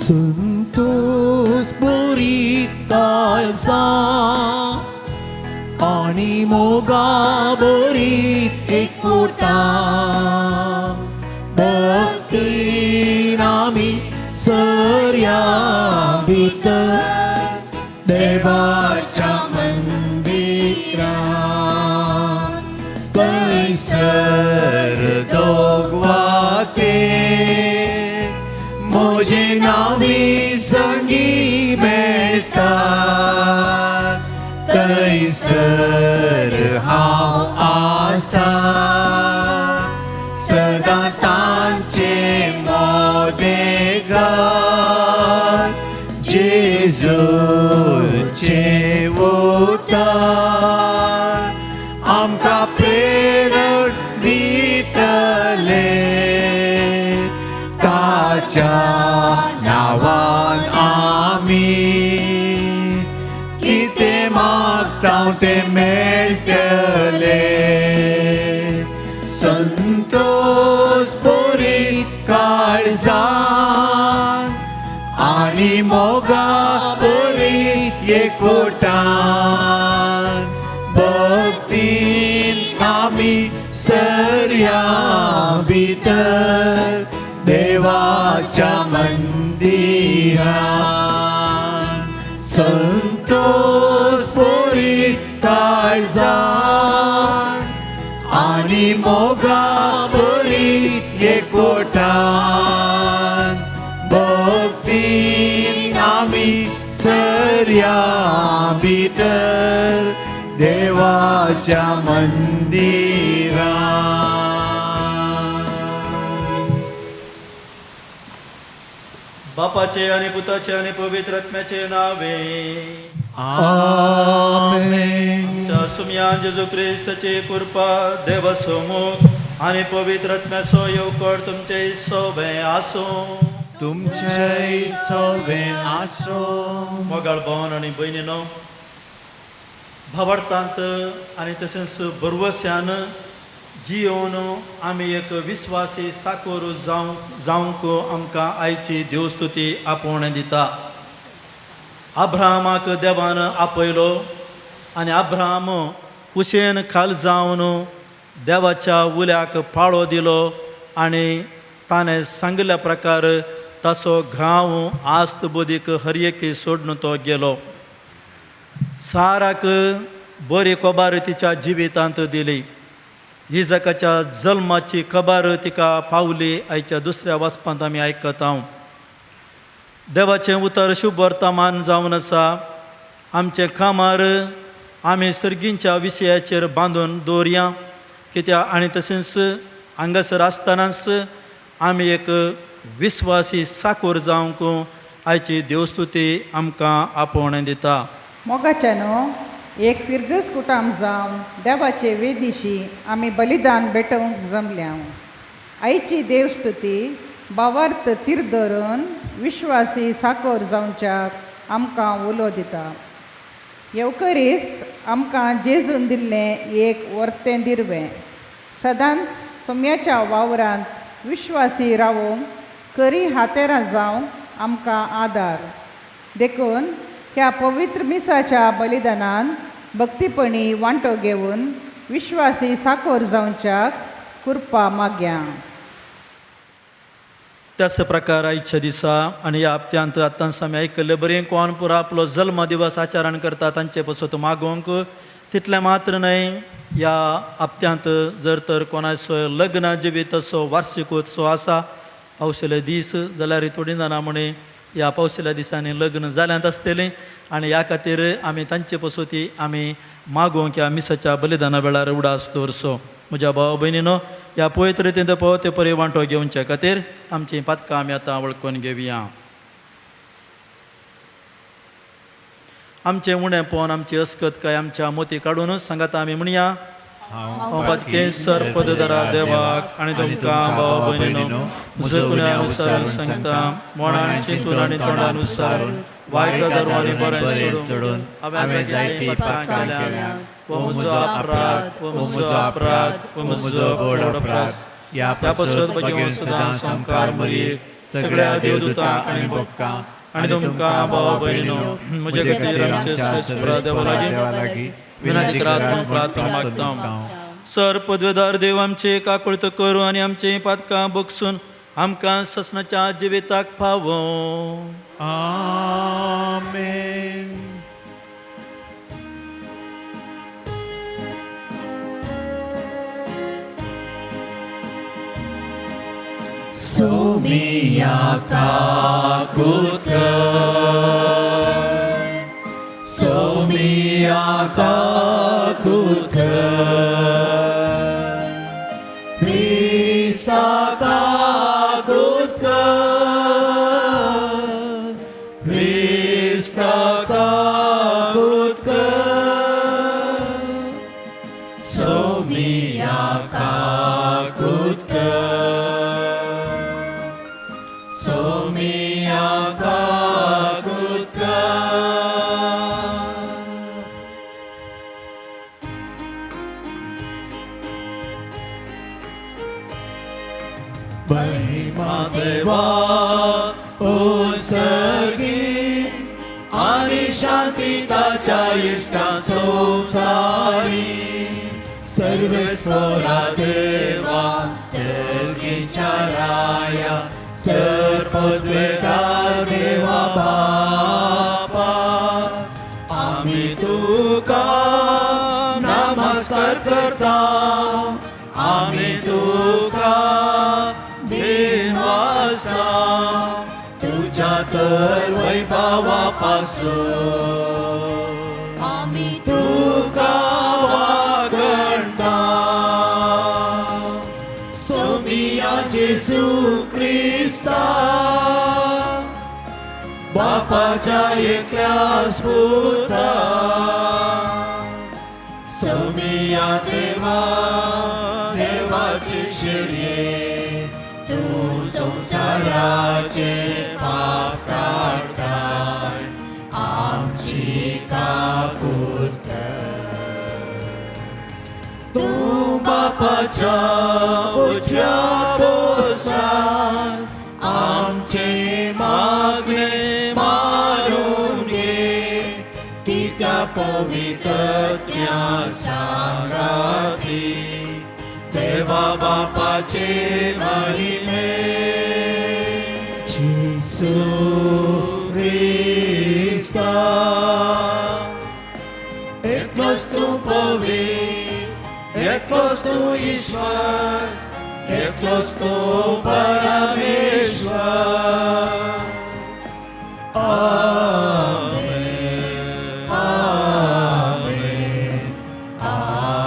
संतोष बरी काळजा आनी मोगा बरी एकवटा भक्तीन आमी सर्या भितर देवाच्या मंदिरां थंयसर दोगवाते म्हजे नांवी संगी मेळटा थंयसर हांव आसा सदां तांचे मोदेगार जेजूचे उतर आमकां प्रेरण दितले ताच्या नांवान आमी कितें मागता तें मेळटले. संतोष बरी काळजान आनी मोगा बरी एकवटान भक्तीन आमी सर्या भितर देवाच्या मंदिरां संतोष बरी काळजान आनी मोगा बरी एकवटान भक्तीन आमी सर्या भितर देवाच्या मंदिरां. बापाचे आणि पुताचे आणि पवित्र आत्म्याचे नावे. आमेन. आमच्या सुमयान जेजू क्रिस्ताची कृपा, देवाचो मोग आणि पवित्र आत्म्याचो येवकर तुमचे सोबे आसूं. तुमचे सोबे आसूं. मोगाळ भवन आनी भयणीनो, भावार्थांत आनी तशेंच बरवस्यान जियोवन आमी एक विस्वासी साकोर जावंक जावंक आमकां आयची देवस्तुती आपोवणें दिता. अब्राहमाक देवान आपयलो आनी अब्राहम कुशेन खाल जावन देवाच्या उल्याक पाळो दिलो आनी ताणें सांगिल्ल्या प्रकार ताचो घाव आस्त बोदीक हर एकी सोडून तो गेलो. साराक बरी खबर तिच्या जिवितांत दिली. इजाकाच्या जल्माची खबर तिका पावली. आयच्या दुसऱ्या वाचपांत आमी आयकत हांव देवाचें उतर शुभ वर्तमान जावन आसा. आमचें कामार आमी सर्गींच्या विशयाचेर बांदून दवरया कित्याक आनी तशेंच हांगासर आसतनाच आमी एक विस्वासी साकोर जावंक आयची देवस्तुती आमकां आपोवणें दिता. मोगाच्यानो, एक फिरगज कुटाम जावन देवाचे वेदिशी आमी बलिदान भेटोवंक जमल्या. आयची देवस्तुती भावार्थ तीर धरून विश्वासी साकोर जावच्याक आमकां उलो दिता. येवकरिस्त आमकां जेजून दिल्लें एक वर्तें दिरवें. सदांच सोम्याच्या वावरांत विश्वासी रावूंक करी हातेरां जावंक आमकां आदार. देखून ह्या पवित्र मिसाच्या बलिदानान भक्तीपणी वांटो घेवन विश्वासी साकोर जावच्याक कृपा माग्या. त्याच प्रकार आयच्या दिसा आनी ह्या हप्त्यांत आतांच आमी आयकल्ले बरें कोण पुरो आपलो जल्म दिवस आचरण करता तांचे पसत मागोवंक. तितलें मात्र न्हय, ह्या हप्त्यांत जर तर कोणाचो लग्न जिवीत असो वार्षिकोत्सव आसा पावशिले दीस जाल्यार थोडीं जाणां म्हणी ह्या पावशिल्या दिसांनी लग्न जाल्यांत आसतलीं आनी ह्या खातीर आमी तांचे पसती आमी मागोवंक ह्या मिसाच्या बलिदाना वेळार उडास दवरचो. म्हज्या भाव भयणीनो, ह्या पवित्र रितीन पळोवते परी वांटो घेवचे खातीर आमचीं पातकां आमी आतां वळखून घेवया. आमचें उणें पळोवन आमची अस्कत काय आमच्या मोती काडूनच सांगाता आमी म्हणया. हांव पातके सर्पदरा देवाक आनी तुमकां भाव भयणीनो म्हजो गुन्यांव सांगता. मनान चिंतून आनी तोंडानुसार वायट दरवारी बरें सोडून हांवें जायतीं पातकां केल्या. हो म्हजो अपराध, हो म्हजो अपराध, हो म्हजो व्हड अपराध. ह्या पासत भगवंत सदां संकार मरियेक, सगळ्या देवदूतांक आनी भक्तांक आनी तुमकां भावा भयणीनो म्हजे खातीर आमचे सर्वेस्परा देवा लागीं विनंती करात म्हूण प्रार्थना मागता. सर पदवेदार देव आमचे काकुळत करूं आनी आमचे पातकां बगसून आमकां ससनाच्या जिविताक फावो. आमेन. सोमिया काकुत कर, सोमिया काकुत कर, क्रिस्ता काकुत कर, क्रिस्ता काकुत कर, सोमिया काकुत कर, सोमिया काकुत कर. महिमा देवा उत्सर्गी आणि शांती ताच्या इष्टा संसारी. सर्वेस्परा देवा सर्गीच्या राया, सर्पद्वेदार देवा बापा, आम्ही तुका नमस्कार करता, आम्ही तुका दिनवासा, तुझ्या तर वैभवापासून आमी तुका वागणता. सोमिया जेसू क्रिस्ता, बापाच्या एकल्या स्फूर्ता, सोमिया देवा देवाचे शिळये, तूं संवसाराचे पाप काडताय, आमची काकूत कर. तूं बापाच्या उजव्या पोसार आमचे मागणे मानून घे, तित्या पवित्रत्म्या सांगाती, देवा बापाचे महिमे. जेसू क्रिस्ता, एकलोच तूं पवित्र, एकलोच तूं ईश्वर, एकलोच तूं परमेश्वर. आमेन, आमेन, आमेन.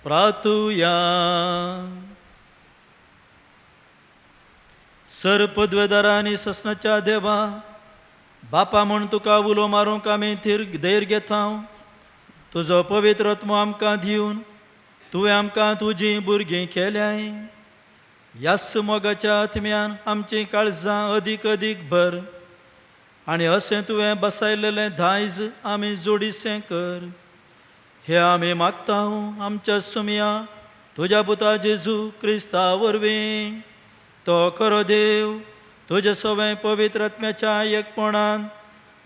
प्रातुया. सर पदवेदारा आनी ससनाच्या देवा बापा म्हूण तुका उलो मारूंक आमी थीर धैर्य घेता. तुजो पवित्र आत्मो आमकां दिवन तुवें आमकां तुजीं भुरगीं केल्याय. ह्याच मोगाच्या आत्म्यान आमचीं काळजां अदीक अदीक भर आनी अशें तुवें बसायलेलें दायज आमी जोडीसें कर. हे आमी मागता आमच्या सुमया तुज्या पुता जेजू क्रिस्ता वरवीं. तो खरो देव तुज्या सवें पवित्र आत्म्याच्या एकपणान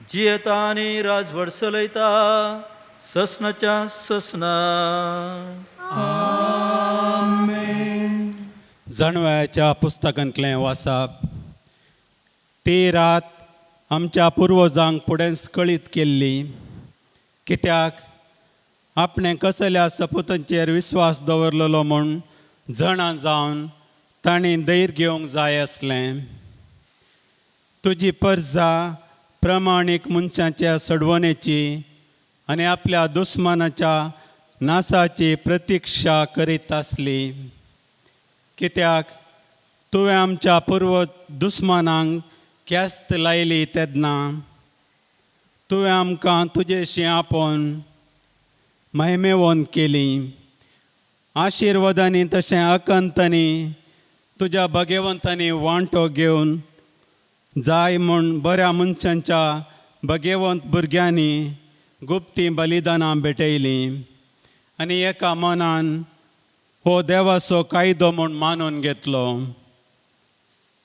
जियेता आनी राजवट चलयता ससनाच्या ससना. जाणवयाच्या पुस्तकांतलें वाचप. ती रात आमच्या पुर्वजांक फुडेंच कळीत केल्ली, कित्याक आपणें कसल्या सपुतांचेर विस्वास दवरलेलो म्हूण जाणा जावन तांणी धैर्य घेवंक जाय आसलें. तुजी परजा प्रमाणीक मनशाच्या सडवणेची आनी आपल्या दुस्मानाच्या नासाची प्रतिक्षा करीत आसली, कित्याक तुवें आमच्या पुर्वज दुस्मानांक ख्यास्त लायली तेन्ना तुवें आमकां तुजेशी आपोवन महिमेवंत केली. आशिर्वादांनी तशें आकांतांनी तुज्या भगेवंतांनी वांटो घेवन जाय म्हूण बऱ्या मनशांच्या भगेवंत भुरग्यांनी गुप्तीं बलिदानां भेटयलीं आनी एका मनान हो देवाचो कायदो म्हूण मानून घेतलो.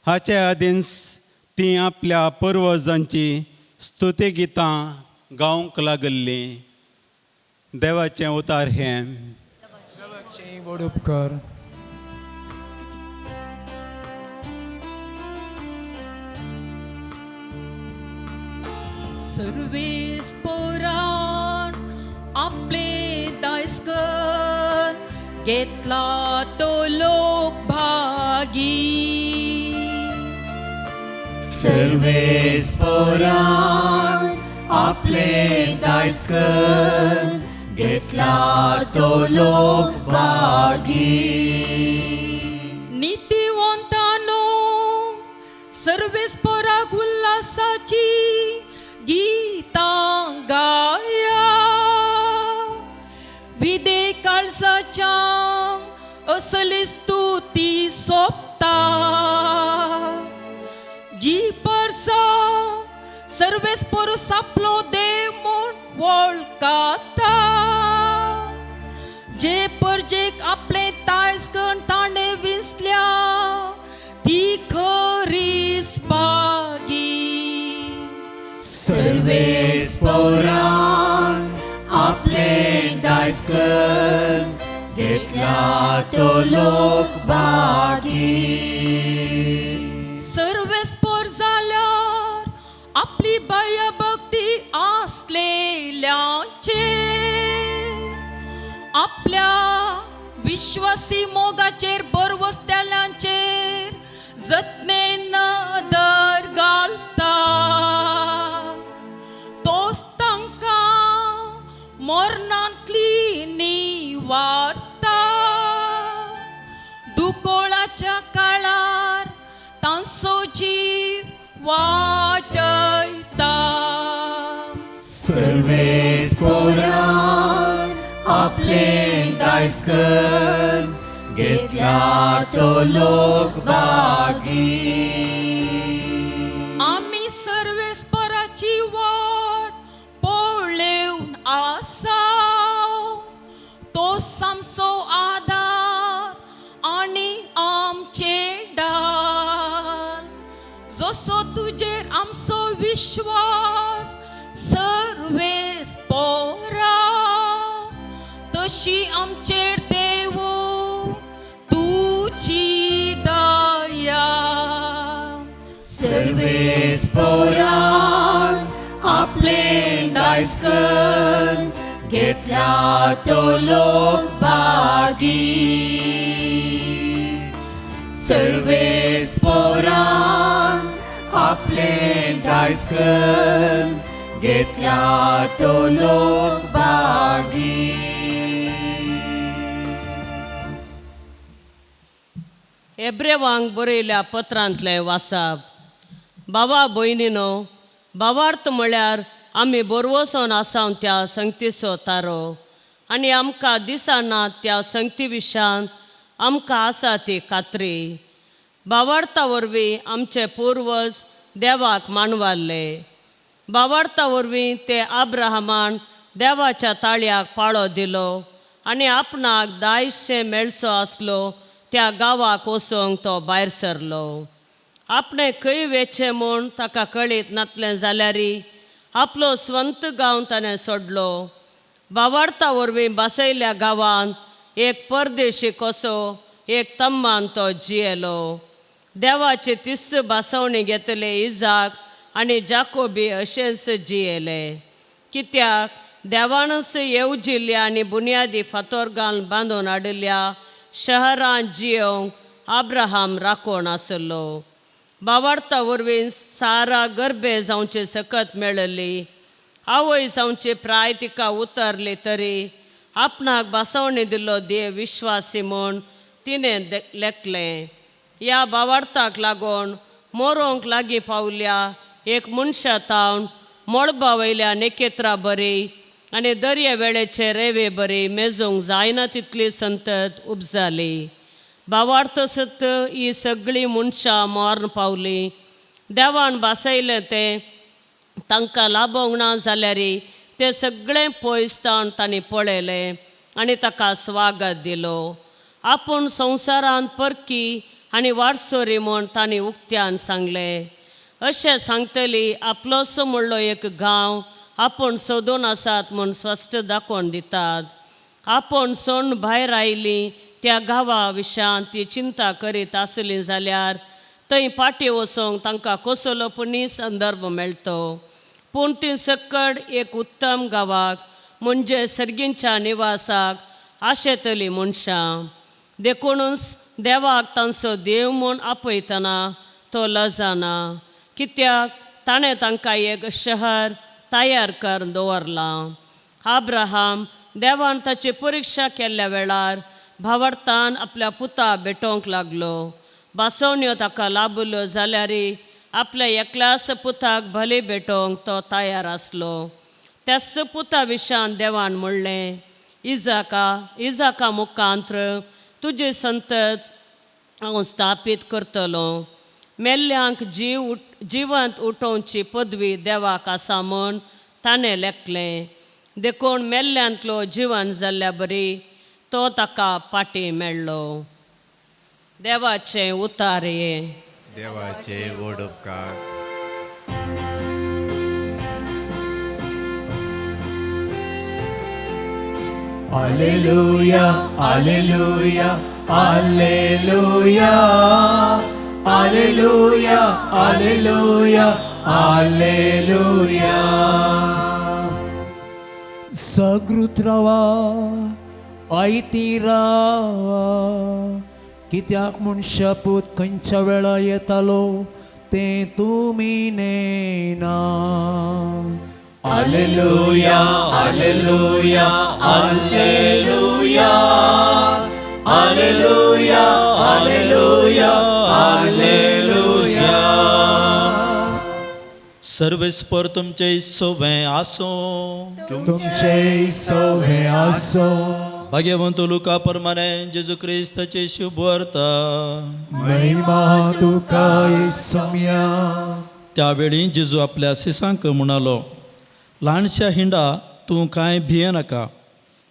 हाचे आदींच ती आपल्या पुर्वजांची स्तुती गितां गावंक लागिल्लीं. देवाचें उतार हें. देवाचे व्हड उपकार. सर्वेस पोरान आपले दायस्कन घेतला तो लोक भागी. सर्वेस पोरान आपले दायस्कन घेतला तो लोक भागी. नितीवंतानो सर्वेस पोराक उल्हासाची गीतां गाया. विदे काळजाच्या असली स्तुती सोपता. जी परसा सर्वेस पोरूस आपलो देव म्हूण वळखाता. जे परजेक आपले तायसगण ताणें विसल्या ती खरीच भागी. सर्वेस पोरान आपले दायस्कन घेतला तो लोक भागी. सर्वेस पोर जाल्यार आपली भयभक्ती आसलेल्यांचे आपल्या विश्वासी मोगाचेर बरवसतेल्यांचेर जतने नदर घालता. तोच तांकां मरणांतली निवारता. दुकोळाच्या काळार तांचो जीव वाटयता. सर्वेस पोरान आपले दायस्कन घेतला तो लोक भागी. आमी सर्वेस पराची वाट पळेवन आसा. तो आमचो आदार आनी आमचे डाल. जसो तुजेर आमचो विश्वास सर्वेस पोरा तशी आमचेर देव तुजी दया. सर्वेस पोरान आपले दायस्कन घेतला तो लोक भागी. सर्वेस पोरान आपले दायस्कन घेतला तो लोक भागी. एब्रेवांक बरयल्या पत्रांतलें वासाप. बाबा भयणीनो, बाबार्थ म्हळ्यार आमी बरवसोन आसाव त्या संगतीचो तारो आनी आमकां दिसना त्या संगती विशयान आमकां आसा ती खात्री. बाबार्था वरवीं आमचे पुर्वज देवाक मानवाल्ले. बाबार्था वरवीं ते आब्राहमान देवाच्या ताळयाक पाळो दिलो आनी आपणाक दायशें मेळचो आसलो त्या गांवाक वचूंक तो भायर सरलो. आपणें खंय वेचें म्हूण ताका कळीत नातलें जाल्यारय आपलो स्वंत गांव ताणें सोडलो. बावार्ता वरवीं बसयल्या गांवांत एक परदेशी कसो एक तम्मान तो जियेलो. देवाची तिस बसवणी घेतले इजाक आनी जाकोबी अशेंच जियेले. कित्याक देवानच येवजिल्ल्या आनी बुन्यादी फातोर घालून बांदून हाडिल्ल्या शहरांत जियोवंक आब्राहाम राखोवन आसलो. बावार्ता वरवीं सारा गर्भे जावची सकत मेळिल्ली. आवय जावची प्राय तिका उतरली तरी आपणाक बसवणी दिल्लो देव विश्वासी म्हूण तिणें लेखलें. ह्या बावार्थाक लागून मोरोंक लागीं पावल्या एक मनशा तावन मळबा वयल्या नेकेत्रा बरी आनी दर्या वेळेचे रेवे बरी मेजूंक जायना तितली संतत उपजाली. बावार्थ सत ही सगळीं मनशां मर्ण पावली. देवान भासयलें तें तांकां लाभोंक ना जाल्यार ते सगळें पयस तावन तांणी पळयलें आनी ताका स्वागत दिलो. आपूण संवसारांत परकी आनी वारसोरी म्हूण तांणी उक्त्यान सांगलें. अशें सांगतली आपलोसो म्हणलो एक गांव आपूण सोदून आसात म्हूण स्पश्ट दाखोवन दितात. आपूण सोण भायर आयली त्या गांवा विशयांत ती चिंता करीत आसली जाल्यार थंय फाटीं वचोंक तांकां कसलो पुणी संदर्भ मेळटो. पूण ती सक्कड एक उत्तम गांवाक म्हणजे सर्गींच्या निवासाक आशेतली मनशां. देखूनच देवाक तांचो देव म्हूण आपयतना तो लजना, कित्याक ताणें तांकां एक शहर तयार करून दवरलां. आब्राहाम देवान ताची परिक्षा केल्ल्या वेळार भावार्थान आपल्या पुता भेटोवंक लागलो. बासवण्यो ताका लाबल्यो जाल्यारय आपल्या एकल्याच पुताक बली भेटोवंक तो तयार आसलो. त्याच पुता विशयान देवान म्हणलें, इजाका इजाका मुखांत्र तुजी संतत हांव स्थापीत करतलो. मेल्ल्यांक जीव जिवंत उठोवची पदवी देवाक आसा म्हूण ताणें लेखलें. देखून मेल्ल्यांतलो जिवन जाल्ल्या बरी तो ताका फाटीं मेळ्ळो. देवाचें उतार हें. देवाचे व्हड उपकार. Alleluia, Alleluia, Alleluia, Alleluia, Alleluia, Alleluia. जागृत रावा, आयती रावा, कित्याक मनशापूत खंयच्या वेळा येतालो तें तुमी नेणा. Alleluia, Alleluia, Alleluia, Alleluia, Alleluia, Alleluia. सर्वेस्पर तुमचे सोबें आसूं. तुमचे सवे आसो. भाग्यवंत लुका प्रमाणे जेजू क्रिस्ताची शुभवार्ता. महिमा तुका येसम्या. त्यावेळी जेजू आपल्या शिसांक म्हणालो, ल्हानशा हिंडा, तूं कांय भियेनाका.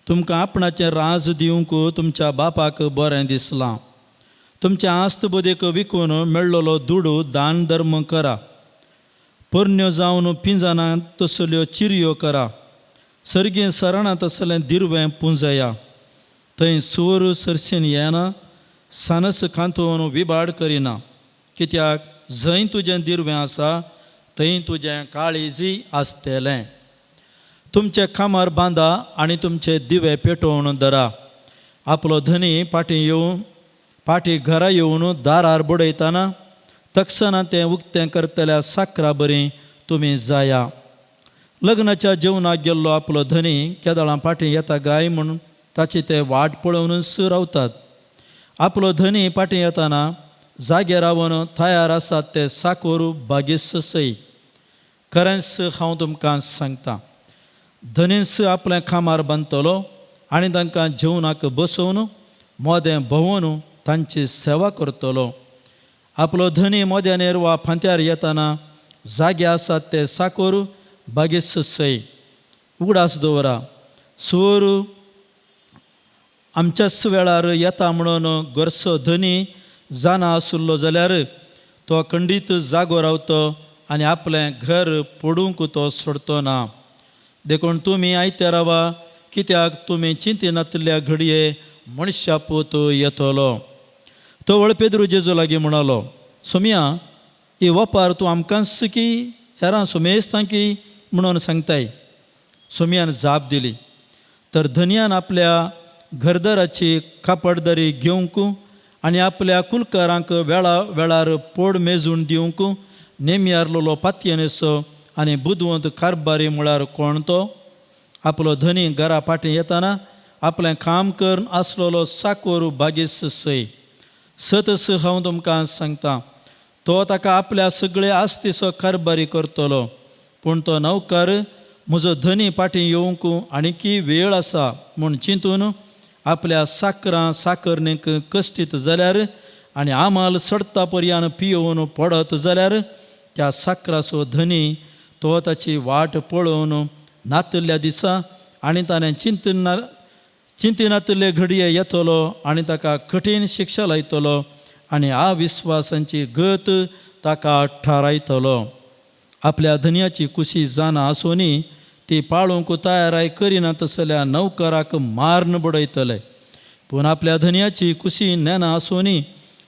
तुमकां आपणाचें राज दिवंक तुमच्या बापाक बरें दिसलां. तुमच्या आस्त बुदीक विकून मेळ्ळलो दुडू दान धर्म करा. पोरण्यो जावन पिंजनात तसल्यो चिरयो करा. सर्गीं सराणां तसलें दिरवें पुंजया. थंय चोर सरशीन येना, सानस खांतून विबाड करिना. कित्याक जंय तुजें दिरवें आसा थंय तुजें काळीजय आसतलें. तुमचे कामार बांदा आनी तुमचे दिवे पेटोवन धरा. आपलो धनी फाटीं येवन फाटीं घरा येवन दारार बडयतना तक्षणा तें उक्तें करतल्या साकरा बरी तुमी जाया. लग्नाच्या जेवणाक गेल्लो आपलो धनी केदळां फाटीं येता गाय म्हूण ताची ते वाट पळोवनच रावतात. आपलो धनी फाटीं येताना जागे रावन तयार आसात ते साकोर बागेस सय. खरेंच हांव तुमकां सांगता, धनीस आपलें कामार बांदतलो आनी तांकां जेवणाक बसोवन मोदें भोंवन तांची सेवा करतलो. आपलो धनी मोद्यानेर वा फांत्यार येताना जागे आसात ते साकोर बागेस सय. उगडास दवरा, चोर आमच्याच वेळार येता म्हणून घरचो धनी जाणा आशिल्लो जाल्यार तो खंडीत जागो रावतो आनी आपलें घर पडूंक तो सोडतो ना. देखून तुमी आयते रावा, कित्याक तुमी चिंतिनातल्या घडये मनशा पूत येतलो. तो व्हड पेद्रू जेजू लागीं म्हणालो, सोमया, ही वपार तूं आमकांच की हेरां सुमेस्तां की म्हणून सांगताय? सोमयान जाप दिली, तर धनयान आपल्या घरदाराची कापडदारी घेवंक आनी आपल्या कुलकारांक वेळा वेळार पोड मेजून दिवंक नेमयारलोलो पातयेनेचो आनी बुदवंत कारबारी म्हळ्यार कोण तो? आपलो धनी घरा फाटीं येताना आपलें काम करून आसलेलो साकोर बागेस सय. सतस हांव तुमकां सांगता, तो ताका आपल्या सगळे आस्तीचो कारबारी करतलो. पूण तो नौकर म्हजो धनी फाटीं येवंक आनीकी वेळ आसा म्हूण चिंतून आपल्या साकरां साकरणीक कश्टीत जाल्यार आनी आमाल सडता पर्यान पियोवन पडत जाल्यार त्या साकराचो धनी तो ताची वाट पळोवन नातिल्ल्या दिसा आनी ताणें चिंतना चिंतिनातिल्ले घडये येतलो आनी ताका कठीण शिक्षा लायतलो आनी अविस्वासांची गत ताका थारायतलो. आपल्या धनयाची कुशी जाणा आसूनय ती पाळूंक तयाराय करिना तसल्या नौकराक माਰਨ बडयतले. पूण आपल्या धनयाची कुशी नेना आसूनय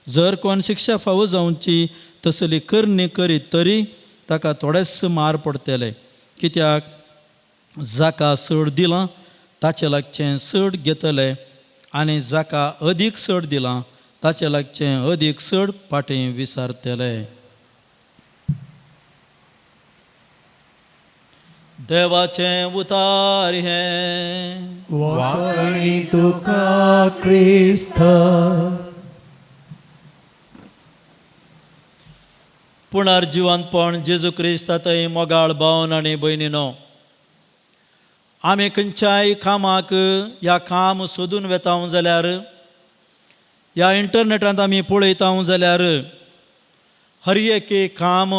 जर कोण शिक्षा फावो जावची तसली करणी करीत तरी ताका थोडेच मार पडटले. कित्याक जाका चड दिलां ताचे लागचें चड घेतले आनी जाका अदीक चड दिलां ताचे लागचें अदीक चड फाटीं विसारतले. देवाचें उतार हें. वाकणी तुका क्रिस्त. पुनर्जिवंतपण जेजू क्रिस्ता थंय मोगाळ भावन आनी भयणीनो, आमी खंयच्याय कामाक ह्या काम सोदून वेता जाल्यार ह्या इंटरनेटांत आमी पळयता जाल्यार हर एक काम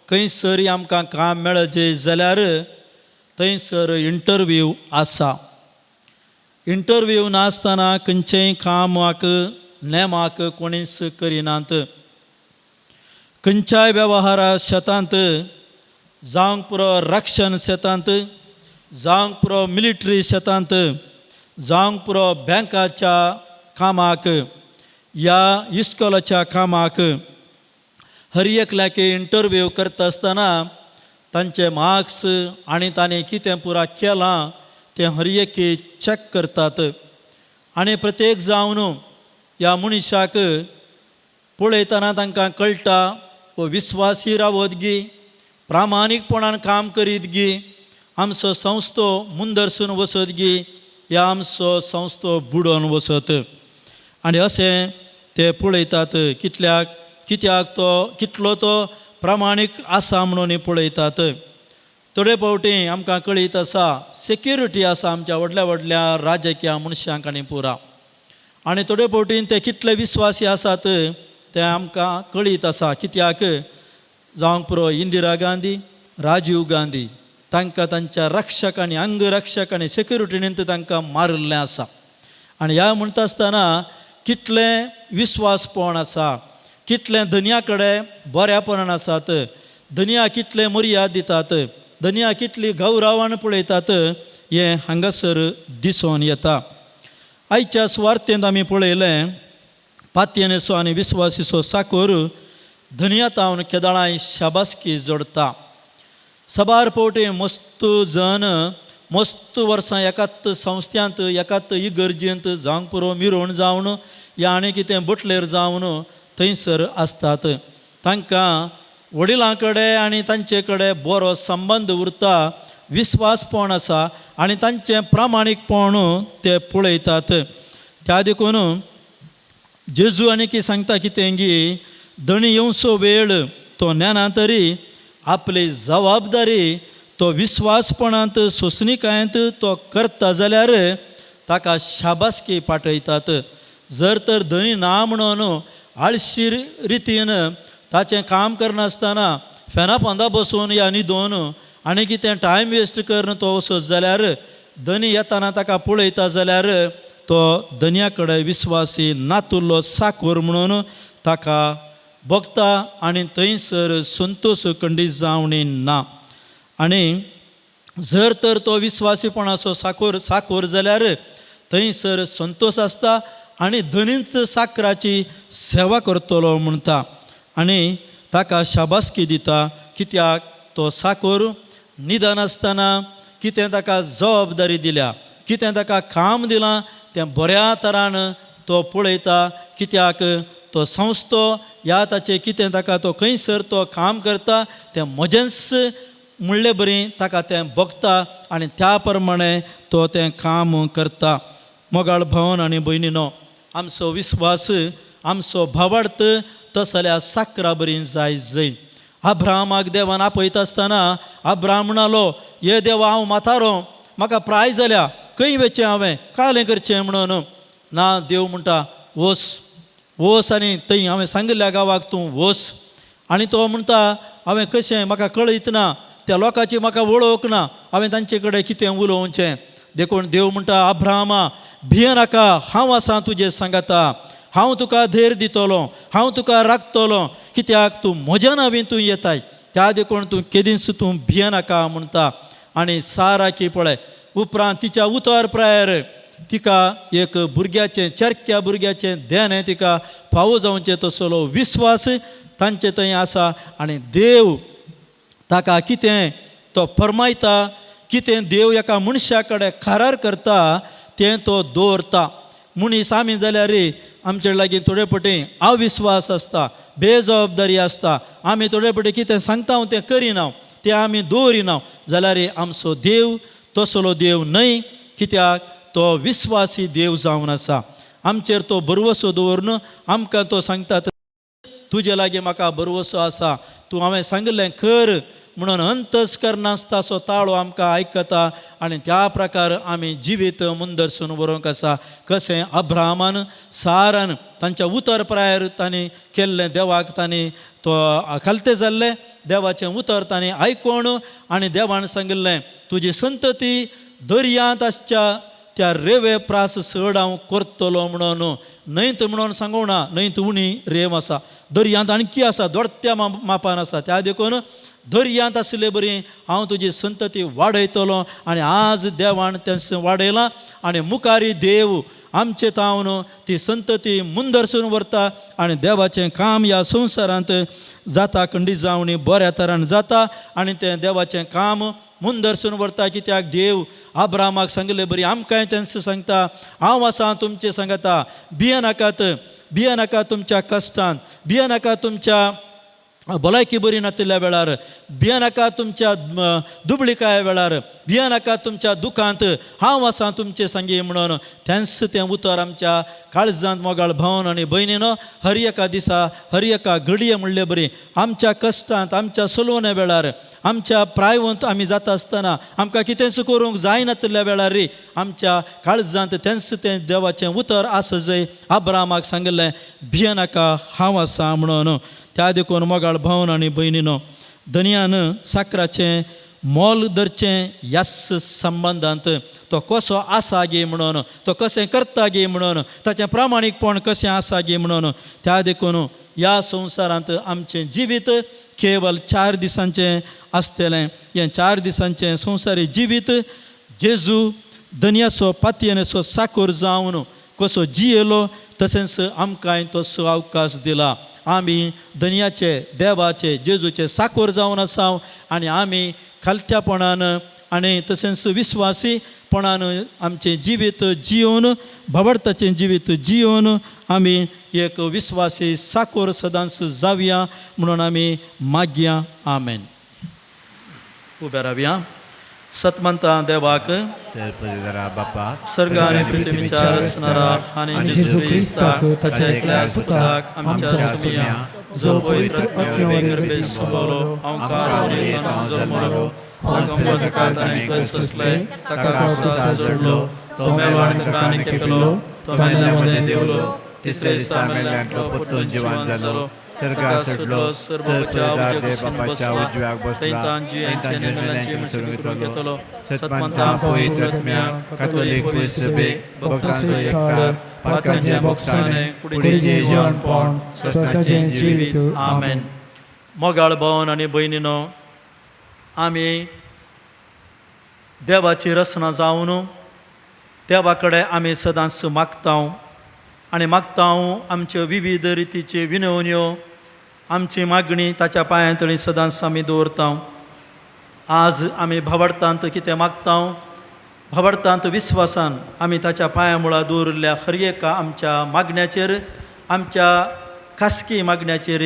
खंयसर आमकां काम मेळचें जाल्यार थंयसर इंटरव्यू आसा. इंटरव्यू नासतना खंयचेंय कामाक नेमाक कोणीच करिनात. खंयच्याय वेव्हारा शेतांत जावंक पुरो रक्षण शेतांत जावंक पुरो मिलिटरी शेतांत जावंक पुरो बँकाच्या कामाक या इस्कोलाच्या कामाक हर एकल्याक इंटरव्यू करता आसतना तांचे मार्क्स आनी तांणी कितें पुरा केलां तें हर एक चॅक करतात. आनी प्रत्येक जावन ह्या मनशाक पळयतना तांकां कळटा हो विस्वासी रावत गी, प्रामाणीकपणान काम करीत गी, आमचो संस्थो मुंदरसून वचत गी ह्या आमचो संस्थो बुडोवन वचत. आनी अशें ते पळयतात कितल्याक कित्याक तो कितलो तो प्रामाणीक आसा म्हणून पळयतात. थोडे फावटी आमकां कळीत आसा सेक्युरिटी आसा आमच्या व्हडल्या व्हडल्या राजकीय मनशांक आनी पुरा आनी थोडे फावटी ते कितले विस्वासी आसात ते आमकां कळीत आसा. कित्याक जावंक पुरो इंदिरा गांधी, राजीव गांधी तांकां तांच्या रक्षक आनी अंगरक्षक आनी सेक्युरिटीन तांकां मारिल्लें आसा. आनी ह्या म्हणटा आसतना कितलें विस्वासपण आसा, कितलें धनया कडेन बऱ्यापणान आसात, धनया कितलें मर्याद दितात, धनया कितली गौरवान पळयतात हें हांगासर दिसून येता. आयच्या सुवार्थेंत आमी पळयलें पातयेनेचो आनी विस्वासीचो साकोर धनया तावन केदळांय शाबासकी जोडटा. सबार फावटी मस्त जन मस्त वर्सां एकाच संस्थ्यांत एकाच इगर्जेंत जावंक पुरो मिरोण जावन या आनी कितें बोटलेर जावन थंयसर आसतात. तांकां वडिलां कडेन आनी तांचे कडेन बरो संबंद उरता, विस्वासपण आसा आनी तांचें प्रामाणीकपण ते पळयतात. त्या देखून जेजू आनी की सांगता कितें गी धणी येवचो वेळ तो ज्ञाना तरी आपली जबाबदारी तो विस्वासपणांत सोंसणीकायेंत तो करता जाल्यार ताका शाबासकी पाठयतात. जर तर धनी ना म्हणून आळशी रितीन ताचें काम करनासतना फेना पोंदा बसून या न्हिदोन आनी कितें टायम वेस्ट करून तो वचत जाल्यार धनी येताना ताका पळयता जाल्यार तो धनया कडेन विस्वासी नातुल्लो साकोर म्हणून ताका भोगता आनी थंयसर संतोश खंडीत जावणी ना. आनी जर तर तो विस्वासीपणाचो साकोर साकोर जाल्यार थंयसर संतोश आसता आनी धनीच साकराची सेवा करतलो म्हणटा आनी ताका शाबासकी दिता. कित्याक तो साकोर निदनासतना कितें ताका जबाबदारी दिल्या, कितें ताका काम दिलां तें बऱ्या तरान तो पळयता. कित्याक तो संस्थो ह्या ताचें कितें ताका तो खंयसर तो काम करता तें म्हजेंच म्हणले बरी ताका तें भोगता आनी त्या प्रमाणे तो तें काम करता. मोगाळ भावन आनी भयणीनो, आमचो विस्वास आमचो भावार्थ तसल्या साकरा बरी जाय जंय अब्राहमाक देवान आपयता आसतना अब्राहम म्हणालो, ये देवा हांव म्हातारो, म्हाका प्राय जाल्या, खंय वचचें हांवें, कालें करचें म्हणून. ना, देव म्हणटा वोस वोस आनी थंय हांवें सांगिल्ल्या गांवाक तूं वोस. आनी तो म्हणटा हांवें कशें म्हाका कळयतना त्या लोकांची म्हाका वळख ना, हांवें तांचे कडेन कितें उलोवचें. देखून देव म्हणटा, अब्राहमा भियेनाका, हांव आसा तुजे सांगाता, हांव तुका धैर्य दितलो, हांव तुका राखतलो, कित्याक तूं म्हज्या नांवीन तूं येताय, त्या देखून तूं केदींच तूं भियेनाका म्हणटा. आनी साराकी पळय उपरांत तिच्या उतर प्रायर तिका एक भुरग्याचें, चरक्या भुरग्याचें देणें तिका फावो जावचें तसलो विस्वास तांचे थंय आसा. आनी देव ताका कितें तो फरमायता, कितें देव एका मनशा कडेन करार करता तें तो दवरता. मनीस आमी जाल्यार आमचे लागीं थोडे पटी अविस्वास आसता, बेजबाबदारी आसता, आमी थोडे पटी कितें सांगता तें करिना, तें आमी दवरिना, जाल्यार आमचो देव तसलो देव न्हय, कित्याक तो विस्वासी देव जावन आसा. आमचेर तो भरवसो दवरून आमकां तो सांगता, तुजे लागीं म्हाका भरवसो आसा, तूं हांवें सांगिल्लें कर म्हणून अंतस करनासता असो ताळो आमकां आयकता. आनी त्या प्रकार आमी जिवीत मुंदरसून व्हरूंक आसा. कशें अब्राहमान सारान तांच्या उतर प्रायर तांणी केल्लें, देवाक तांणी तो खालते जाल्लें, देवाचें उतर तांणी आयकोण आनी देवान सांगिल्लें तुजी संतती दर्यांत आसच्या त्या रेवे प्रास चड हांव करतलो म्हणून. न्हंयत म्हणून सांगूं ना, न्हंयत उणी रेंव आसा, दर्यांत आणखी आसा, दोडत्या मापान आसा. त्या देखून दर्यांत आशिल्ले बरी हांव तुजी संतती वाडयतलो. आनी आज देवान तें वाडयलां आनी मुखारी देव आमचे तावन ती संतती मुंदरसून व्हरता आनी देवाचें काम ह्या संवसारांत जाता, खंडीत जावणी बऱ्या तरान जाता आनी तें देवाचें काम मुंदरसून व्हरता. कित्याक देव अब्राहमाक सांगिल्ले बरी आमकांय तेंच सांगता, हांव आसा तुमचें सांगता, भियेनाकात, भियेनाका तुमच्या कश्टांत, भियेनाका तुमच्या भलायकी बरी नातिल्ल्या वेळार, भियेनाका तुमच्या दुबळिकाये वेळार, भियेनाका तुमच्या दुखांत, हांव आसा तुमचे सांगी म्हणून. तेंच तें उतर आमच्या काळजांत मोगाळ भावन आनी भयणीनो हर एका दिसा हर एका घडये म्हणले बरी आमच्या कश्टांत, आमच्या सलोवण्या वेळार, आमच्या प्रायवंत आमी जाता आसतना, आमकां कितेंच करूंक जायनातिल्ल्या वेळार रे आमच्या काळजांत तेंच तें देवाचें उतर आसा जंय अब्राहमाक सांगिल्लें भियेनाका हांव आसा म्हणून. त्या देखून मोगाळ भावन आनी भयणीनो धनयान साकराचें मोल धरचें ह्याच संबंदांत तो कसो आसा गे म्हणून, तो कशें करता गे म्हणून, ताचें प्रामाणीकपण कशें आसा गे म्हणून. त्या देखून ह्या संवसारांत आमचें जिवीत केवल 4 दिसांचें आसतलें. हें 4 दिसांचें संवसारी जिवीत जेजू धनयाचो पातयेनेचो साकोर जावन कसो जियेलो तशेंच आमकांय तसो अवकाश दिला. आमी धनयाचे देवाचे जेजूचे साकोर जावन आसा आनी आमी खालत्यापणान आनी तशेंच विस्वासीपणान आमचें जिवीत जियोवन, भावार्थाचें जिवीत जियोवन आमी एक विस्वासी साकोर सदांच जावया म्हणून आमी मागया. आमेन. उबे रावया. सतमंता देवाक बापा सर्ग आनी पृथ्वीच्या रचणारा आनी जेजू क्रिस्ताक ताच्या एकल्या पुताक आमच्या सुमया जो पवित्र आत्म्यावरी गर्भेस सुबवलो, आमकां जल्मलो, ताका ताणें कश्ट सोंसले, ताका क्रुसार चडलो, तो मेलो आनी ताका आनी खेपलो, तो मेल्ल्या मदें देंवलो, तिसऱ्या दिसा मेल्ल्यांतलो परतून जिवान जालो, ताका चडलो, सर्वच्या उजव्या कुशीन बसला, थंय जियेंचे आनी मेल्ल्यांची मर्सणी करून घेतलो. सतमंता पवित्र आत्म्याक, कातोलीक सभेक, भक्तांचो एकठार, पातकांचें भोगसाणें, कुडीचें जिवनपण, सस्नाचें जिवीत. आमेन. मोगाळ भावन आनी भयणीनो, आमी देवाची रचना जावन देवा कडेन आमी सदांच मागता आनी मागता आमच्यो विविध रितीच्यो विनवण्यो, आमची मागणी ताच्या पांयां तळी सदांच आमी दवरता. आज आमी भावार्थांत कितें मागता, भावार्थांत विस्वासान आमी ताच्या पांयां मुळां दवरिल्ल्या हर एका आमच्या मागण्याचेर, आमच्या खासगी मागण्याचेर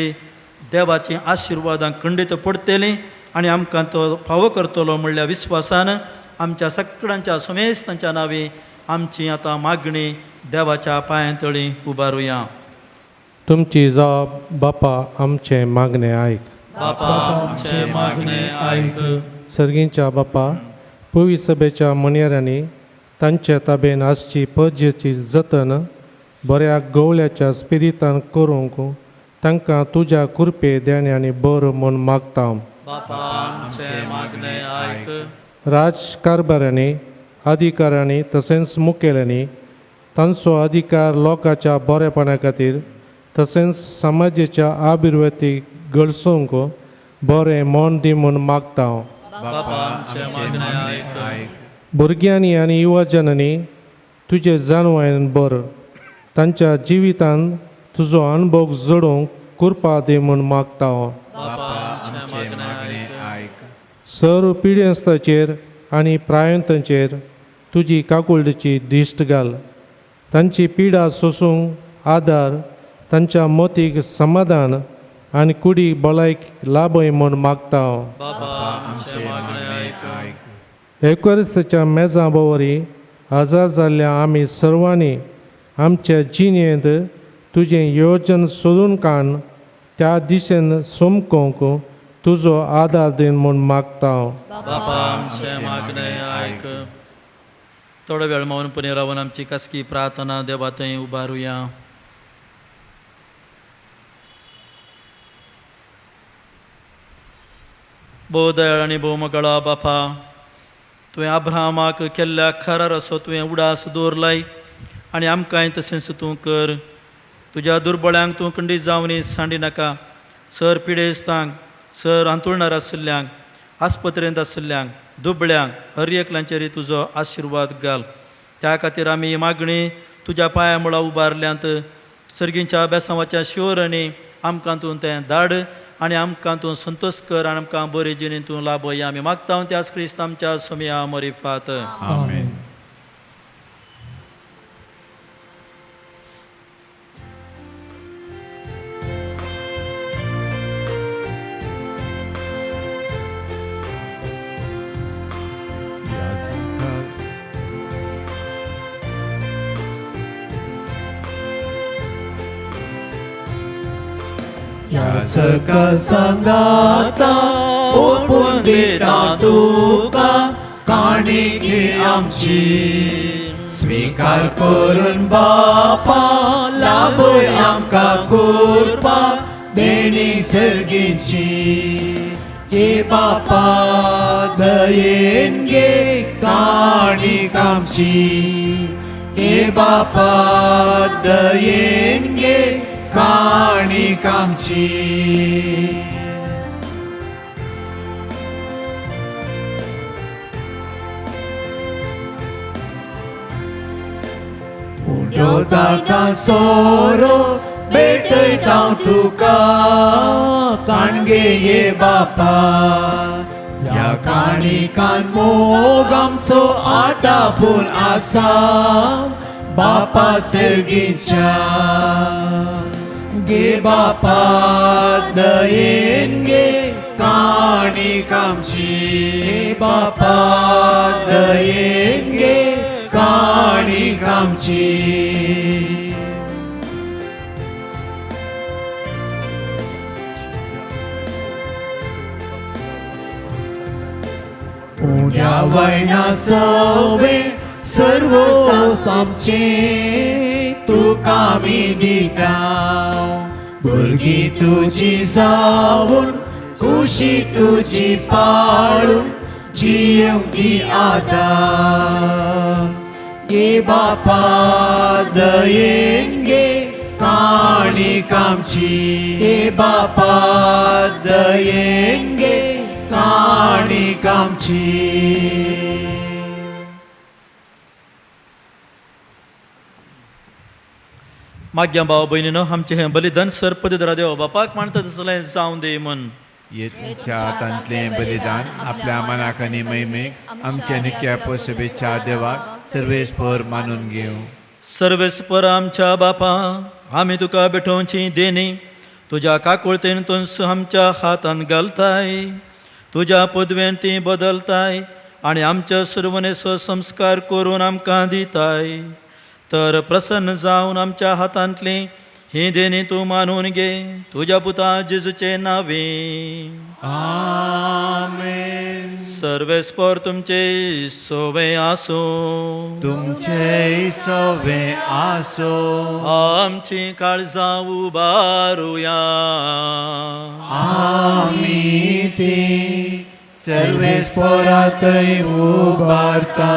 देवाचीं आशिर्वादां खंडीत पडटलीं आनी आमकां तो फावो करतलो म्हणल्या विस्वासान आमच्या सगळ्यांच्या समेस्त तांच्या नांवी आमची आतां मागणी देवाच्या पांयां तळी उबारुया. तुमची जाप बापा आमचें मागणें आयक. बापा आमचें मागणें आयक. सर्गींच्या बापा, पवी सभेच्या मन्यारांनी तांचे ताबेन आसची परजेची जतन बऱ्या गवळ्याच्या स्पिरितान करूंक तांकां तुज्या कृपे देणे आनी बरो म्हूण मागता. बापा आमचें मागणें आयक. राजकारभारांनी, अधिकाऱ्यांनी तशेंच मुखेल्यांनी तांचो अधिकार लोकांच्या बरेपणा खातीर तशेंच समाजाच्या अभिवृद्धीक गळसूंक बरें मन दी म्हूण मागता हांव. बापा आमचें मागणें आयक. भुरग्यांनी आनी युवजनांनी तुजे जाणवायेन बर तांच्या जिवितांत तुजो अणभव जोडूंक कृपा दी म्हूण मागता हांव. बापा आमचें मागणें आयक. सर्व पिडेस्ताचेर आनी प्रायंतांचेर तुजी काकुळटीची दिश्ट घाल. तांची पिडा सोसूंक आदार, तांच्या मतीक समाधान आनी कुडीक भलायकी लाभय म्हूण मागता हांव. बापा आमचें मागणें आयक. एकोरिस्ताच्या मेजां भोंवरी हजर जाल्ल्या आमी सर्वांनी आमच्या जिणेंत तुजें योजन सोदून काड त्या दिशेन सोमकोंक तुजो आदार दी म्हूण मागता हांव. बापा आमचें मागणें आयक. थोडो वेळ मौनपणी रावन आमची खासगी प्रार्थना देवा थंय उबारुया. भोव दयाळ आनी भोव मगळा बापा, तुवें अब्राहमाक केल्ल्या खरार असो तुवें उडास दवरलाय आनी आमकांय तशेंच तूं कर. तुज्या दुर्बळ्यांक तूं खंडीत जावनी सांडी नाका. सर पिडेस्तांक, सर हांतुळणार आशिल्ल्यांक, आस्पत्रेंत आशिल्ल्यांक, दुबळ्यांक, हर एकल्यांचेर तुजो आशिर्वाद घाल. त्या खातीर आमी ही मागणी तुज्या पांया मुळा उबारल्यांत. सर्गींच्या अभ्यासाच्या शिवरांनी आमकां तूं तें धाड आनी आमकां तूं संतोश कर आनी आमकां बरी जिणें तूं लाभय. आमी मागता त्याच क्रिस्त आमच्या सोमया मरिफात. आमेन. याजका सांगाता ओपून दिता तुका काणिकी आमची, स्वीकार करून बापा लाभय आमकां कृपा देणी सर्गीची. हे बापा दयेन घे काणीक आमची, हे बापा दयेन घे काणीक आमची. उंडो ताका सोरो भेटयता तुका काणगे ये बापा, ह्या काणिकान मोग आमचो आटापून आसा बापा सर्गीच्या. गे बापा दयेन गे काणीक आमची, गे बापा दयेन गे काणीक आमची. उण्या वयना सवे सर्व आमचे तुका आमी दिता, भुरगीं तुजी जावन खुशी तुजी पाळून जियेवंक दी आदार. गे बापा दयेन गे काणीक आमची, गे बापा दयेन गे काणीक आमची. माग्या भाव भयणीनो, आमचें हें बलिदान सर पदरा देव बापाक मानता तसलें जावं दी म्हूण. तुमच्या हातांतलें बलिदान आपल्या मनाक आनी महिमेक आमच्या निक्या पोसबेच्या देवाक सर्वेस्पर मानून घेवं. सर्वेस्पर आमच्या बापा, आमी तुका भेटोवची देणी तुज्या काकुळतेन तूं आमच्या हातांत घालताय, तुज्या पदवेन ती बदलताय आनी आमच्या सुरवणेचो संस्कार करून आमकां दिताय. तर प्रसन्न जावन आमच्या हातांतली ही देणी तूं मानून घे तुज्या पुता जेजूचे नावे. आमेन. सर्वेस्पर तुमचे सोवे आसूं. तुमचे सवे आसो. आमची काळजां उबारुया. आमी ती सर्वेस्पोरातय उबारता.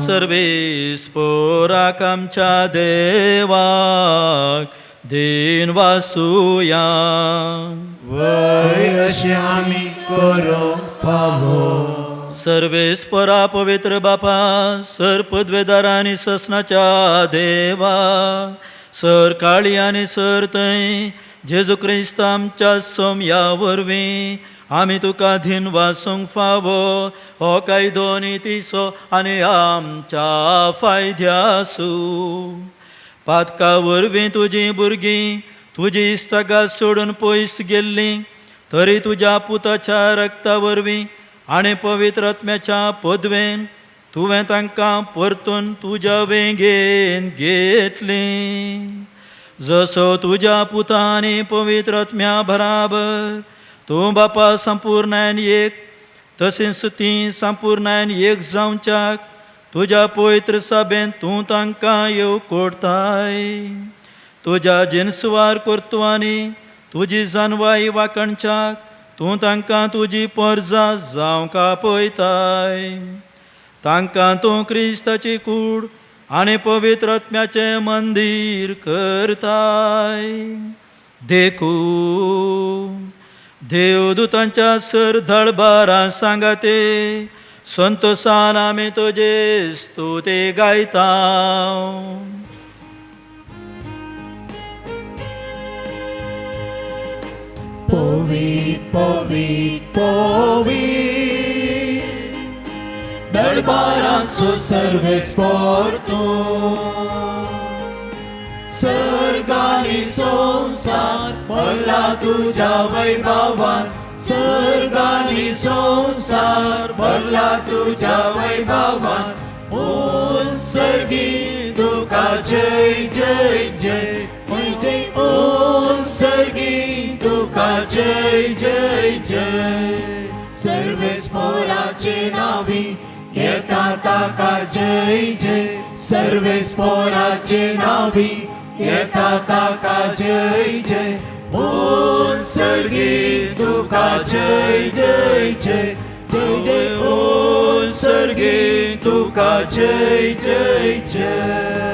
सर्वेस्पोराक आमच्या देवाक दीन वासुया. वय अशें आमी करूंक फावो. सर्वेस्परा पवित्र बापा, सर पदवेदार आनी ससनाच्या देवा, सर काळी आनी सर थंय जेजू क्रिस्त आमच्या सोमया वरवीं आमी तुका धीन वासूंक फावो. हो कायदो नितीचो आनी आमच्या फायद्यासू. पातका वरवीं तुजीं भुरगीं तुजी इश्टागात सोडून पयस गेल्लीं, तरी तुज्या पुताच्या रक्ता वरवीं आनी पवित्र आत्म्याच्या पदवेन तुवें तांकां परतून तुज्या वेंगेन घेतलीं. जसो तुज्या पुता आनी पवित्र आत्म्या बराबर तूं बापा संपूर्णायन एक, तशेंच तीं संपूर्णायन एक जावच्याक तुज्या पवित्र सभेन तूं तांकां येव कोरताय. तुज्या जिनसवार कर्तुवांनी तुजी जानवाई वांकणच्याक तूं तांकां तुजी परजा जावंक आपयताय. तांकां तूं क्रिस्ताची कूड आनी पवित्र आत्म्याचें मंदीर करताय. देखून देवदूतांच्या सर धळबारां सांगाते संतोसान आमी तुजे स्तुती गायता. पवीत पवीत पवीत दरबारांचो सर्वेस्पोर तूं. सर्गानी संवसार भरला तुज्या वैभवान, सर्गानी संवसार भरला तुज्या वैभवान. ओन सर्गी तुका जय जय जय जय, ओन सर्गी तुका जय जय जय. सर्वेस्पोराचे नावी येता ताका जय जय, सर्वेस्पोराचे नावी येता ताका जय जय. ओन सर्गी तुका जय जय जय जय जय, ओन सर्गी तुका जय जय जय.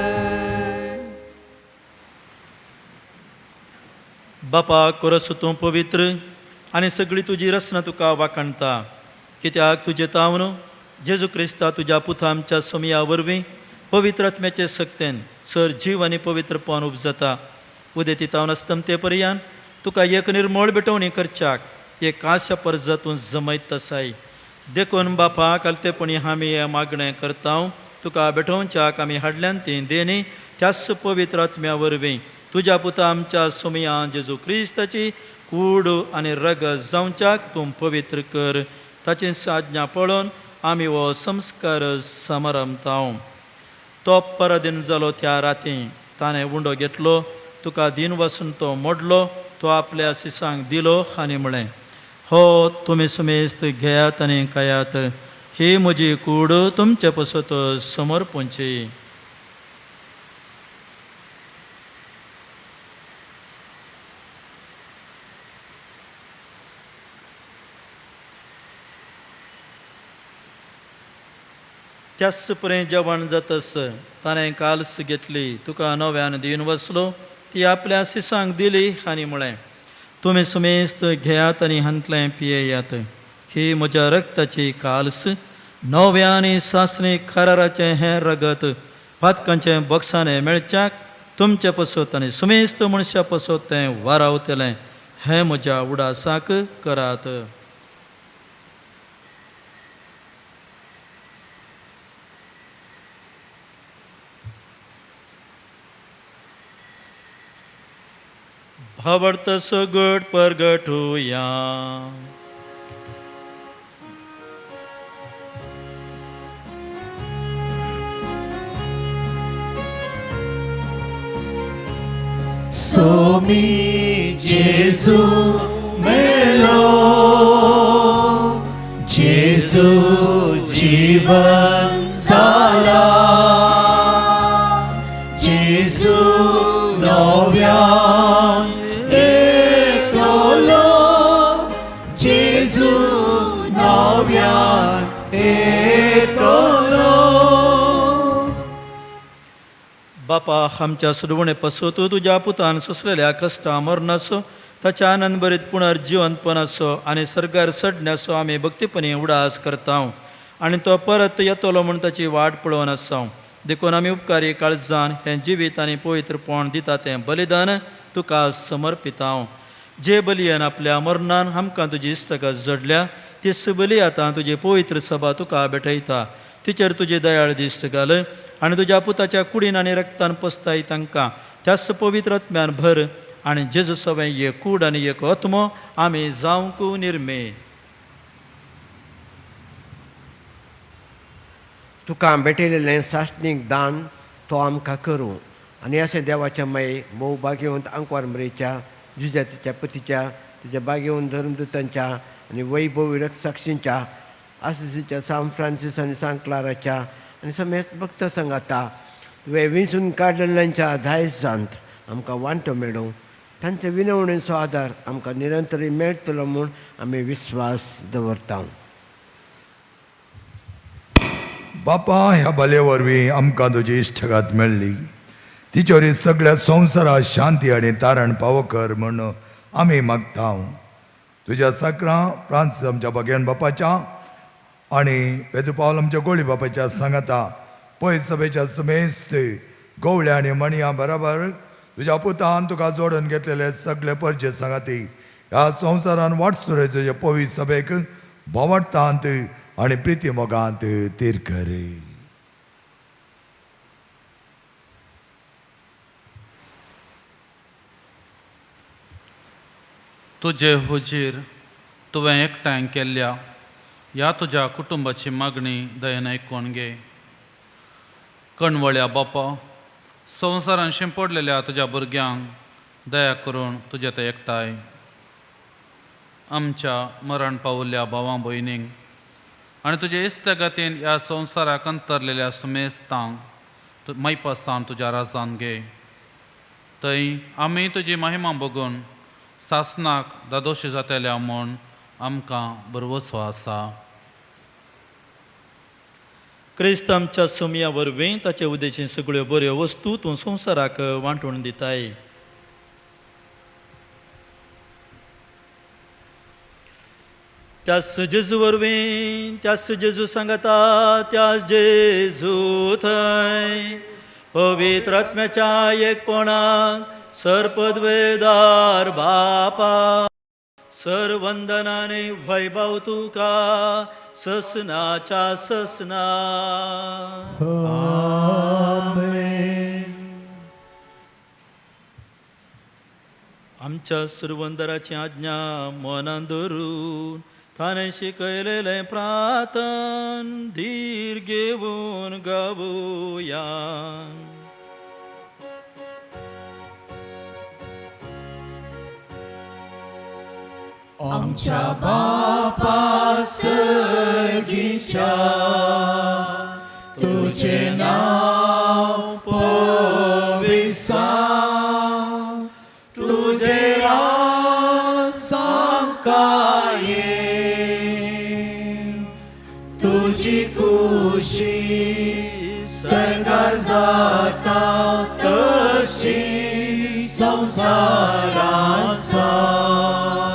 बापा कोरस तूं पवित्र आनी सगळी तुजी रचना तुका वाखाणता, कित्याक तुजें तावन जेजू क्रिस्ता तुज्या पुता आमच्या सोमया वरवीं पवित्र आत्म्याचे सक्तेन सर जीव आनी पवित्रपण उपजता. उदेती तावन अस्तमते पर्यान तुका एक निर्मळ भेटवणी करच्याक एक आशा परजा तूं जमयत आसाय. देखून बापा कालतेपणी आमी हें मागणें करता, तुका भेटोवच्याक आमी हाडल्यान ती देणी त्याच पवित्र आत्म्या वरवीं तुज्या पुता आमच्या सोमया जेजू क्रिस्ताची कूड आनी रगत जावच्याक तूं पवित्र कर. ताची साधना पळोवन आमी हो संस्कार समारंभता. तो पराधीन जालो त्या राती ताणें उंडो घेतलो, तुका दीन वसून तो मोडलो, तो आपल्या शिसांक दिलो आनी म्हळें, हो तुमी सुमेस्त घेयात आनी खायात, ही म्हजी कूड तुमचे पसत समर्पणची. त्याच परें जेवण जातस ताणें काल्स घेतली, तुका नव्यान दिवन वसलो, ती आपल्या शिसांक दिली आनी म्हळें, तुमी सुमेस्त घेयात आनी हांतलें पियेयात, ही म्हज्या रक्ताची काल्स, नव्या आनी सासणी कराराचें हें रगत पातकांचें बक्षाणें मेळच्याक तुमचे पसत आनी सुमेस्त मनशा पसत तें वारावतलें. हें म्हज्या उडासाक करात. भावार्थ सगट परगटुया. सोमी जेजू मेलो, जेजू जीवन जाला, जेजू नव्यान येतलो, जेजू नव्यान येतलो. बापा आमच्या सुडवणे पासून तूं तुज्या पुतान सोंसलेल्या कश्टां मरणाचो ताच्या आनंदभरीत पुनर्जिवंतपणाचो आनी सर्गार सडण्याचो आमी भक्तीपणी उडास करता आनी तो परत येतलो म्हूण ताची वाट पळोवन आसा. देखून आमी उपकारी काळजान हें जिवीत आनी पवित्रपण दिता तें बलिदान तुका समर्पिता. जे बलियान आपल्या मरणान आमकां तुजी इश्टगत जोडल्या तीच बली आतां तुजी पवित्र सभा तुका भेटयता. तिचेर तुजी दयाळ दिश्ट घाल आनी तुज्या पुताच्या कुडीन आनी रक्तान पसताय तांकां त्याच पवित्र आत्म्यान भर आनी जेजू सवें एक कूड आनी एक आत्मो आमी जावंक निर्मे. तुका भेटयलेलें सासणीक दान तो आमकां करूं आनी अशें देवाच्या माये भोव भाग्यवंत आंकवार मरेच्या जुजातीच्या पतीच्या तुज्या भाग्यवंत धर्मदूतांच्या आनी वैभवी रक्तसाक्षींच्या आसिसीच्या सांत फ्रांसीस आनी सांत क्लाराच्या आनी समेस्त भक्त संगाता तुवें विंचून काडलेल्यांच्या धायसांत आमकां वांटो मेळूं, तांच्या विनवणेचो आदार आमकां निरंतरी मेळटलो म्हूण आमी विस्वास दवरता. बापा, ह्या बले वरवीं आमकां तुजी इश्टगात मेळ्ळी. तिचोरी सगळ्या संवसारात शांती आनी तारण पावो कर म्हूण आमी मागता. तुज्या साकरां फ्रांस आमच्या भग्यान बापाच्या आनी पेद्रू पावल आमच्या गोळी बापाच्या सांगाता पय सभेच्या समेस्त गवळ्या आनी मणयां बराबर तुज्या पुतान तुका जोडून घेतलेले सगळे परजे सांगाती ह्या संवसारान वाटसुरे तुज्या पवी सभेक भोंवडतांत आनी प्रिती मोगांत तीर कर. तुजे हुजीर तुवें एकठांय केल्ल्या ह्या तुज्या कुटुंबाची मागणी दयेन आयकून घे. कणवळ्या बापा, संवसारान शिंपडलेल्या तुज्या भुरग्यांक दया करून तुजे ते एकठांय. आमच्या मरण पावल्ल्या भावां भयणींक आनी तुजे इश्टगतीन ह्या संवसाराक अंतरलेल्या सुमेस्तांक मैपासान तुज्या राजान घे. थंय आमी तुजी महिमा बघून सासनाक दादोशी जातल्या म्हूण आमकां भरवसो आसा. क्रिस्त आमच्या सुमया वरवीं ताचे उद्देशीन सगळ्यो बऱ्यो वस्तू तूं संवसाराक वांटून दिताय. त्यास जेजू वरवीं, त्यास जेजू सांगता, त्यास जेजू थंय पवित्र आत्म्याच्या एकपणात सर्पद्वेदार बापा सर्वंदनाने वैभव तुका ससनाच्या ससना. आमच्या सुरवंदराची आज्ञा मनान धरून ताणें शिकयलेलें प्रार्थन धीर घेवन गावया. आमच्या बापा सर्गीच्या, तुझे नाव पविसा, तुझे राज आमकां ये, तुजी खुशी सर्गार जाता तशी संवसारांत जावं.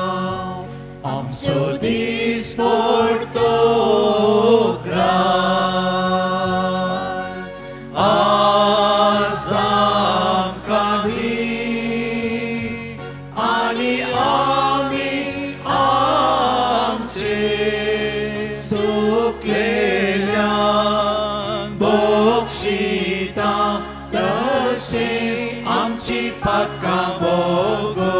आमचो दीस पडतो ग्रास आज आमकां दी आनी आमी आमचे सुकलेल्यांक बक्षिता तशें आमची पातकां भोगो.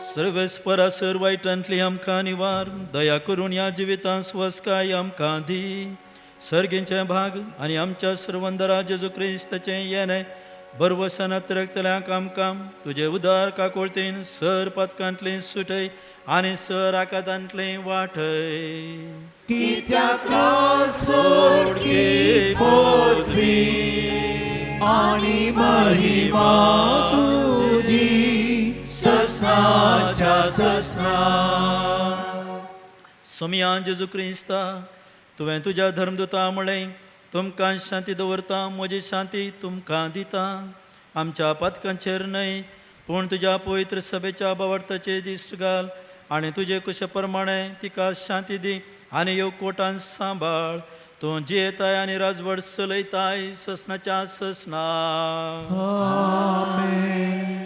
सर्वेस्परा सर वायटांतली आमकां निवार, दया करून ह्या जिवितांत स्वस्काय आमकां दी. सर्गींचे भाग आनी आमच्या सर्वंदरा जेजू क्रिस्ताचें येणें बरवसनात रगतल्यांक आमकां तुजे उदार काकोळतीन सर पातकांतली सुटय आनी सर आकादांतली वाटय. कित्याक त्रास सोडकी पोतवी आनी महिमा तुजी ससनाच्या ससना. सोमिया जेजू क्रिस्ता, तुवें तुज्या धर्मदुता म्हळें, तुमकां शांती दवरता, म्हजी शांती तुमकां दिता. आमच्या पातकांचेर न्हय पूण तुज्या पवित्र सभेच्या बावडताचेर दिश्ट घाल आनी तुजे कुशे प्रमाणे तिका शांती दी आनी ह्यो कोटान सांबाळ. तूं जियेताय आनी राजवट चलयताय ससनाच्या ससना.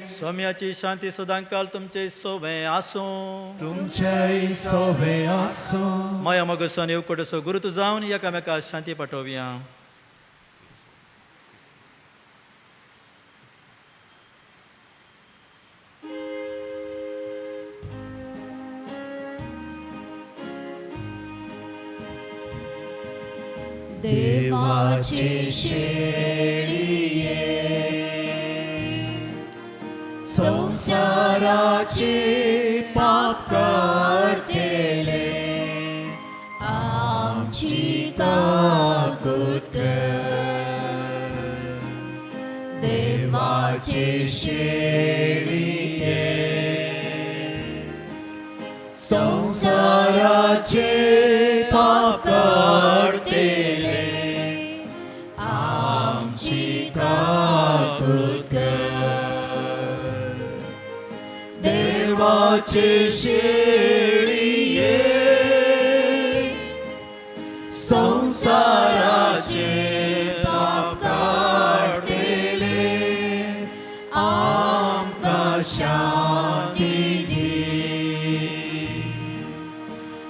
सोम्याची शांती सदांकाल तुमचे सोबें आसूं. तुमचे सोबें आसूं. माया मगसान येवकोटसो गुरुतू जावन एकामेका शांती पाठोवया. देवाचे शेळये संसाराचे पाप काडतेले आमची काकूट कर. देवाचे शेळये संसाराचे पाप काडतेले आमची काकूट कर. देवाचे शेळये संसाराचे पाप काडतेले आमकां शांती दी.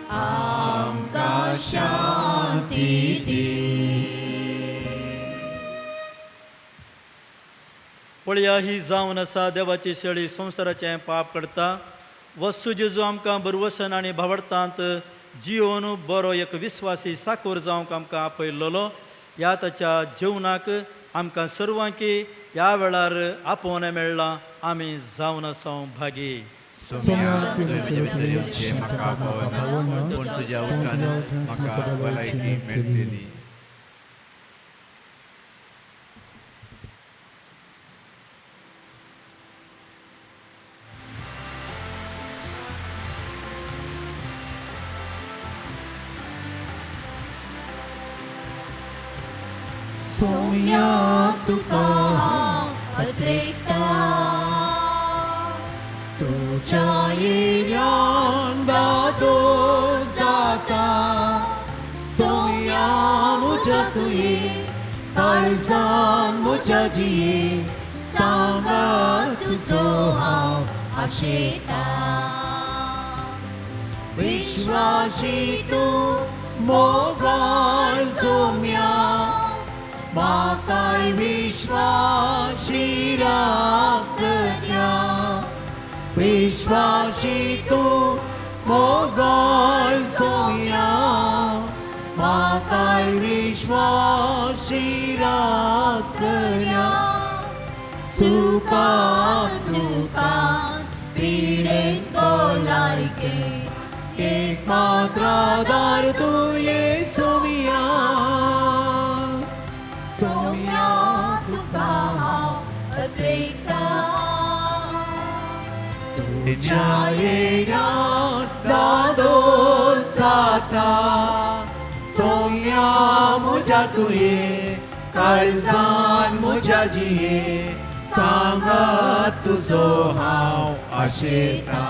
आमकां शांती दी. पळया ही जावन आसा देवाची शेळी, संवसाराचें पाप करता. वस्तू जेजू आमकां बरवसन आनी भावडतांत जियोन बरो एक विस्वासी साकोर जावंक आमकां आपयल्लो. ह्या ताच्या जेवणाक आमकां सर्वांकी ह्या वेळार आपोवणें मेळ्ळां. आमी जावन आसा भागी. सोम्या, तुवें म्हजे भितर येवचें म्हाका पावना, पूण तुज्या उदकान म्हाका भलायकी मेळटली. सोम्या तुका हांव अत्रेकता, तुज्या येण्यान दादोस जाता. सोम्या म्हज्या तुये काळजान म्हज्या जिये सांगात तुजो हांव आशेता. विश्वासी तूं मोगाळ सोम्या, म्हाकाय विश्वासी राखन्या. विश्वासी तूं मोगाळ सोम्या, म्हाकाय विश्वासी राखन्या. सुखांत दुखांत पिडेंत भलायके एक मात्र आदार तुवें सोम्या. सोम्या तुका हांव अत्रेकता, तुज्या येण्यान दादोस जाता. सोम्या म्हज्या तुये काळजान म्हज्या जिये सांगात तुजो हांव आशेता.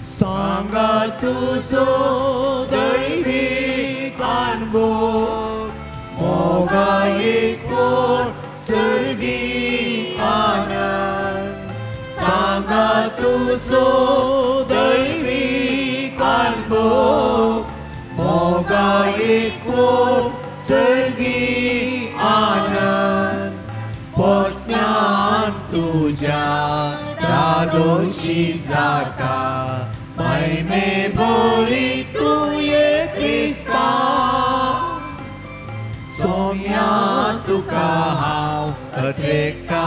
सांगात तुजो दैवीक अनमोल मोगा एक कोट सर्गी आनंद. सांगात तुजो दैवीक अनमोल मोगा एक कोट सर्गी आनंद. पोसण्या तुज्या दादोशी जाता महिमे बोरी तुये क्रिस्ता सोम्या तुका हांव अत्रेकता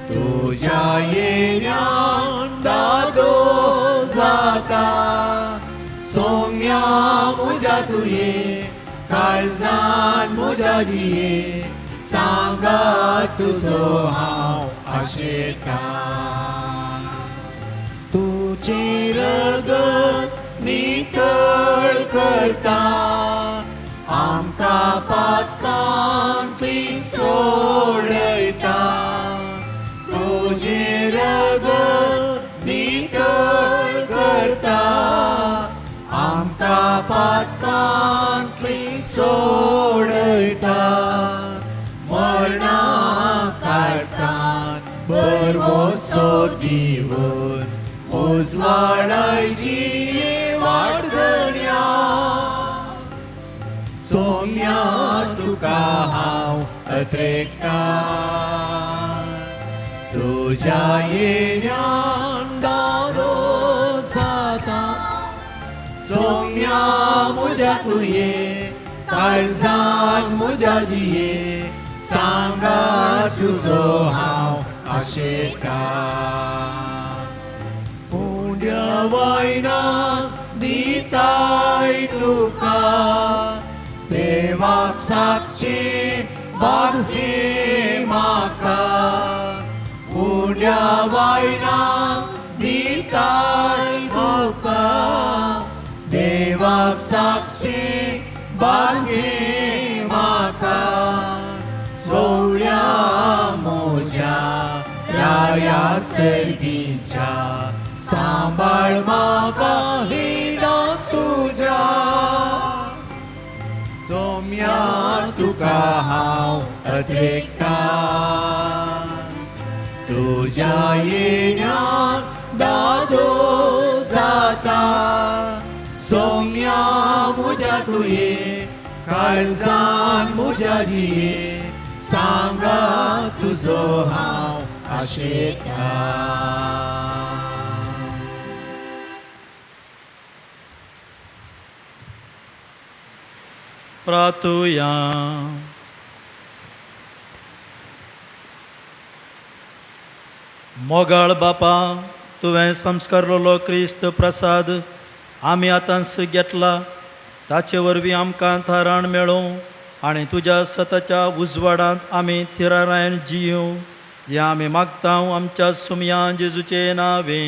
तुज्या येण्यान दादो जाता सोम्या म्हज्या तुये काळजान म्हज्या जिये सांगा तुजो हांव आशेता तुजें रगत नितळ करता आमकां पातकांतली सोडयता तुजें रगत नितळ करता आमकां पातकांतली सोडयता मरणा काळखांत बरवसो दिवन उजवाडाय जिये वाडगण्या सोम्या तुका हांव अत्रेकता तुज्या येण्यान दारो जाता सोम्या म्हज्या तुये काळजान म्हज्या जिये सांगा तुजो हांव आशेता पुण्य वायना दिताय तुका देवाक साक्षी बागहे म्हाका पुण्य वायना दिताय तुका देवाक साक्षी बागे म्हाका सोवळ्या म्हज्या राया सर्गीच्या सांबाळ म्हाका हिणा तुज्या सोम्या तुका हांव अत्रेकता तुज्या येण्यान दादो जाता सोम्या म्हज्या तुये काळजान म्हज्या जिये सांगा तुजो हांव आशेता. प्रातुया मोगाळ बापा तुवें संस्कारलेलो क्रिस्त प्रसाद आमी आतांच घेतला ताचे वरवीं आमकां थाराण मेळूं आनी तुज्या सताच्या उजवाडांत आमी थिरारायन जियूं हें आमी मागता आमच्या सुमया जेजूचे नावे.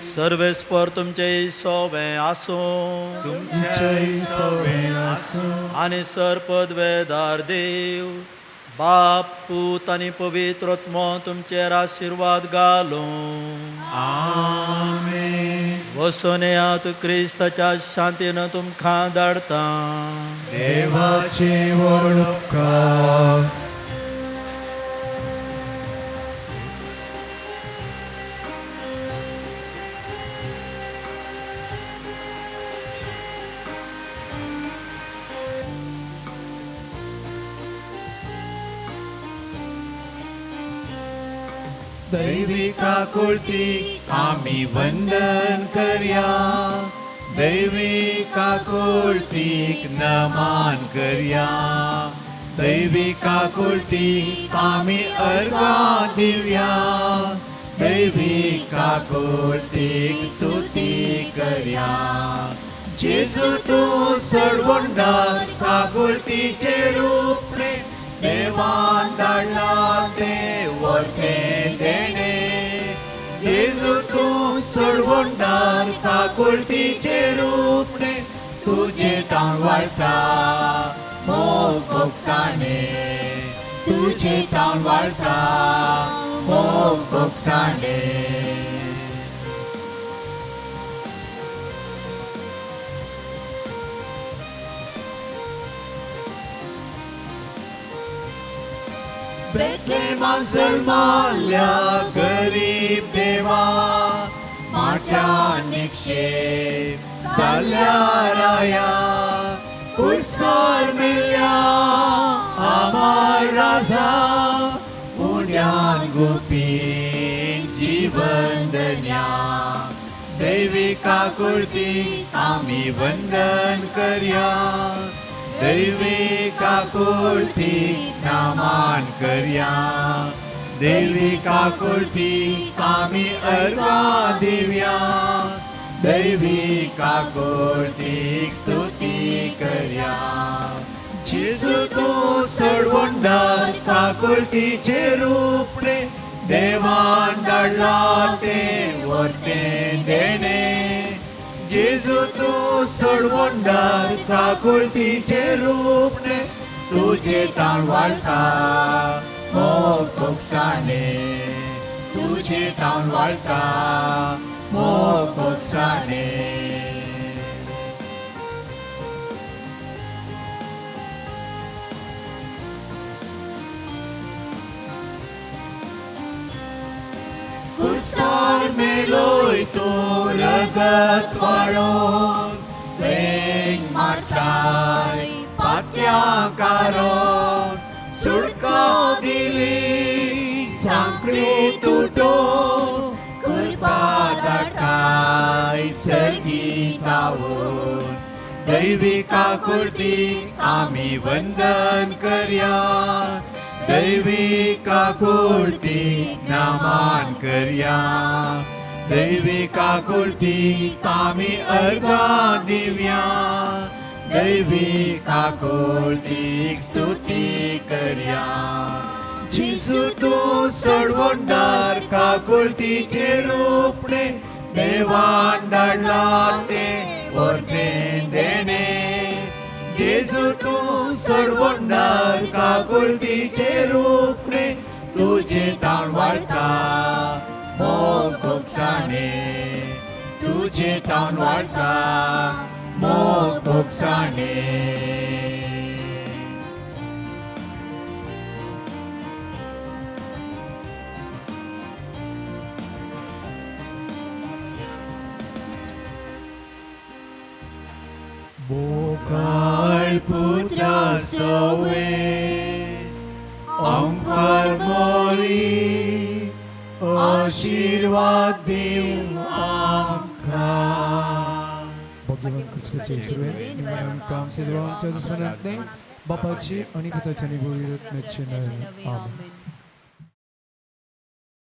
सर्वेस्पर तुमचे सोवे आसूं तुमचेय सोवे आसूं. आनी सरपदवेदार देव बाप पूत आनी पवित्र आत्मो तुमचेर आशिर्वाद घालूं. आमेन. वचून येयात क्रिस्ताच्या शांतीन तुमकां धाडटा. देवाचे व्हड उपकार. दैवी काकुळती आमी वंदन करया दैवी काकुळतीक नमन करया दैवी काकुळती आमी अर्घां दिवया दैवी काकुळतीक स्तुती करया. जेजू तूं सडवणदार काकुळतीचे रूपणे देवान धाडला तें वरतें देणे. जेजू तूं सडवणदार काकुळतीचे रूपणे तुजें तांग वाडटा मोग भोगसाणे तुजें तांग वाडटा मोग भोगसाणे. बेथलेमाक जल्माल्या गरीब देवा माट्या निक्षेप जाल्या राया पुरसार मेल्या अमर राजा उड्यान गुपीत जीवन दन्या दैवी काकुळती आमी वंदन करया दैवी काकुळती नामान करया दैवी काकुळती आमी अर्घा दिव्या दैवी काकुळतीक स्तुती करया जेजू तूं सडवणदार काकुळतीचे रूपणे देवान धाडला तें वर्तें देणें जेजू तूं सडवणदार काकुळतीचे रूपणे तुजें ताण वाडटा मोग भोगसाणे तुजें ताण वाडटा मोग भोगसाणे. कुर्सार मेलोय तूं रगत वाडोवन वेंग मारताय पात्या कारोन सुटका दिली सांकळी तुटोवन कृपा धाडटाय सर्गीतावून दैवी काकुळती आमी वंदन करया दैवी काकुळती नामान करया दैवी काकुळती आमी अर्घा दिव्या दैवी काकुळतीक स्तुती करया जेजू तूं सडवणदार काकुळतीचे रूपणे देवान धाडला तें वर्तें देणें जेजू तूं सडवणदार काकुळतीचे रूपणे तुजें ताण वाडटा मोग भोगसाणे तुजें ताण वाडटा मोग भोगसाणे. मोगाळ पुत्रा सवे अंकार मोरी आशीर्वाद दिवं आमकां. भगवान क्रिस्ताचे कृपेन आमकां आमच्या देवा आमच्या दुस्मनांतले बापाचे आनी पुताचे आनी पवित्र आत्म्याचे नांवान आमेन.